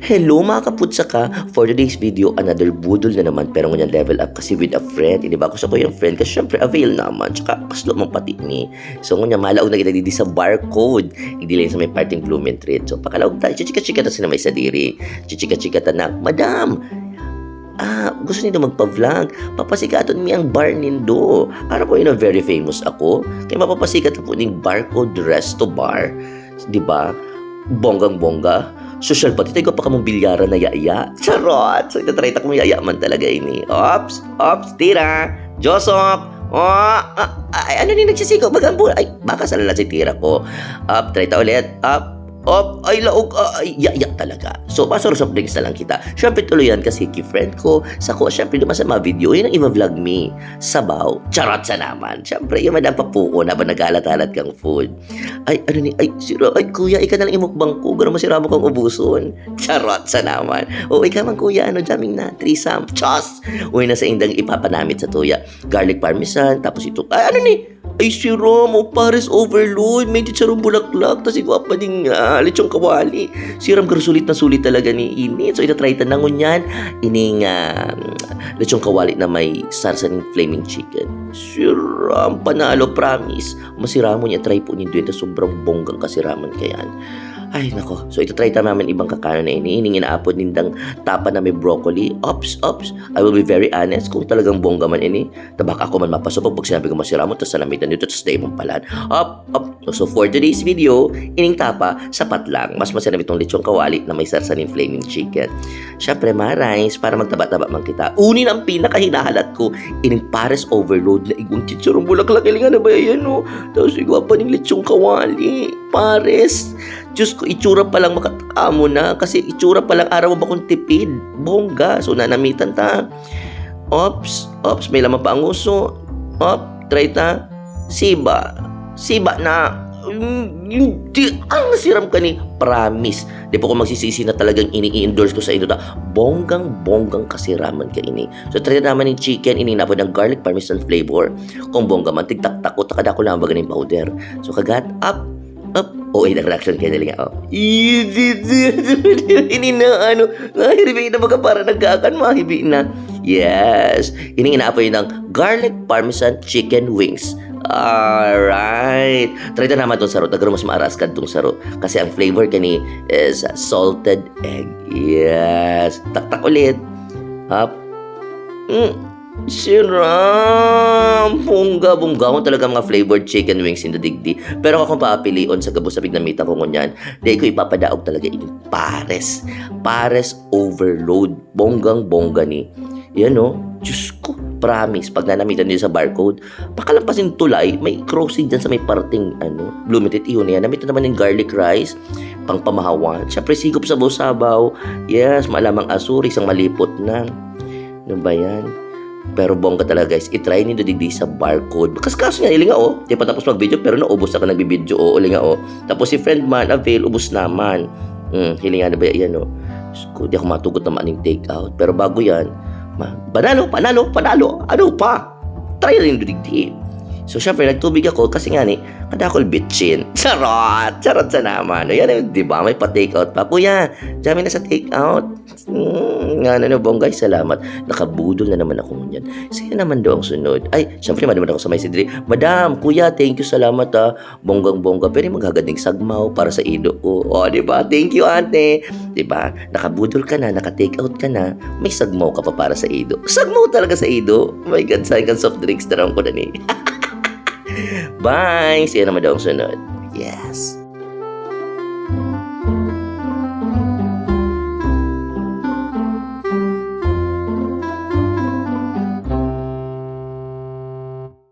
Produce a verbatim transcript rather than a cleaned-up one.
Hello mga kaputsaka! For today's video, another budol na naman, pero ngunyan level up kasi with a friend. Hindi ba, ako sa ko yung friend kasi syempre avail naman, tsaka kaslo man pati ni. So ngunyan malaog na kita didi sa barcode, hindi lang sa may parting Blumentritt. So pakalaog tayo, chichika-chika ta sina may sadiri, chichika-chika ta na, "Madam, ah, gusto nindo magpa-vlog? Papasikaton mi ang bar nindo." Aram ko yun, very famous ako. Kaya mapapasikat po ning barcode resto bar. Di ba? Bonggang-bongga. Sosyal pati tayo pa kamong bilyaran na yaya. Charot! So, itatry ta kung yaya man talaga ini. Ops! Ops! Tira! Josok! Oh, ah, ay, ano ni nagsisigaw? Bagang bu-, ay, baka sa lala si tira ko. Up, try ta ulit. Up, up, ay, laog, ah, ay, yaya talaga. So, pasurusok drinks na lang kita. Siyempre, tuloy yan kasi ki-friend ko. Sa ko, siyempre, duman sa mga video, yun ang iba-vlog me. Sabaw, charot sa naman. Siyempre, yung madam papuon habang naghalat-halat kang food. Ay, ano ni, ay, sira, ay, kuya, ika na lang imukbang ko, garo masira mo kang ubuson. Charot sa naman. O, ika man, kuya, ano, jamming na, threesome, chos! Uy, na sa indang ipapanamit sa tuya. Garlic parmesan, tapos ito, ay, ano ni? Ay, siram, o, pares overload, may chicharong bulaklak, tas igwa pa ding, ah, lechong kawali. Siram, garo sulit na sulit talaga ni ini. So, itatry ta na ngunyan, ining, ah, lechong kawali na may sarsa ning flaming chicken. Siram, panalo, promise. Masiramon niya, try po nindo yan, tas sobrang bonggang kasiraman kayan. Ay, nako. So, itatry ta naman ibang kakanon na ini. Ining inaapod nindang tapa na may broccoli. Ops, ops. I will be very honest, kung talagang bongga man ini, tabak ako man mapasubog pag sinabi ko masiramon, tas nanamitan dito, tas dai mong palan. Up, up. So, for today's video, ining tapa, sapat lang. Mas masarap itong lechong kawali na may sarsa ning flaming chicken. Siyempre, mga rice, para magtaba-taba man kita. Unin ang pinakahinahalat ko, ining pares overload na igwang chicharong bulaklak. Ilingan na ba yan, no? Tapos igwa pa ning lechong kawali. Pares. Diyos ko, itsura pa lang makatamo na. Kasi itsura pa lang, araw ba kung tipid? Bongga. So, nanamitan ta. Ops, ops, may laman pa ang uso. Op, try ta. Siba. Siba na. Mm, hindi. Ang nasiram ka ni. Promise. Di po ko magsisisi na talagang ini-endorse ko sa inyo ta. Bonggang-bonggang kasiraman ka ini. So, try naman yung chicken. Ini napod ng garlic parmesan flavor. Kung bongga man, tigtaktak ko, takada ko lang ang baga ng powder. So, kagat, up, up. O, oh, reaction kayo nila nga, oh. Ini na, ano, nga, hiribig na baga para nagkakan, mahibi na. Yes. Ini inaapoy ng garlic parmesan chicken wings. Alright. Try ta naman itong saro. Tagaro mas maaras ka itong saro. Kasi ang flavor kani is salted egg. Yes. Taktak ulit. Hap. Mm. Siram! Bongga, bongga. Ako talaga mga flavored chicken wings in the digdi. Pero ako kung papilion sa gabos na pignamita ko ngunyan, dahil ko ipapadaog talaga yung pares. Pares overload. Bonggang-bongga ni. Yan, no? Diyos ko, promise. Pag nanamitan niyo sa barcode, pakalampasin tulay, may crossing dyan sa may parting, ano, Blumentritt, iyon yan. Namitan naman yung garlic rice, pang pamahawan. Siyempre, sigop sabaw-sabaw. Yes, maalamang asuri, isang malipot na. Ano ba yan? Pero bongga talaga, guys. I-try nindo digdi sa barcode. Kaskaso niya, hiling nga, oh. Di pa tapos mag-video, pero naubos ako nagbibideo. Oo, hiling nga, oh. Tapos si friend man, avail, ubos naman. Hmm, hiling nga na ba yan, oh. Diyos ko, di ako matugot na maaning take out. Pero bago yan, ma- panalo, panalo, panalo. Ano pa? Try rin digdi. So, syempre, nagtubig ako kasi nga ni, kadakol bitchin. Charot! Charot sa naman. Ayan, eh, di ba? May pa-take out pa. Kuya, dyan na sa take out. Hmm, nga na, no, Bonggay, salamat. Nakabudol na naman ako ngunyan. Sino naman daw ang sunod? Ay, syempre, madam ako sa may sidri. Madam, kuya, thank you, salamat, ah. Bonggang-bongga, pero maghagad ning sagmaw para sa ido ko. O, di ba? Thank you, ate. Di ba? Nakabudol ka na, naka-take out ka na, may sagmaw ka pa para sa ido. Sagmaw talaga sa ido. My God, saan kang soft drinks? Taraw ko na ni. Bye! Siya naman daw ang sunod. Yes.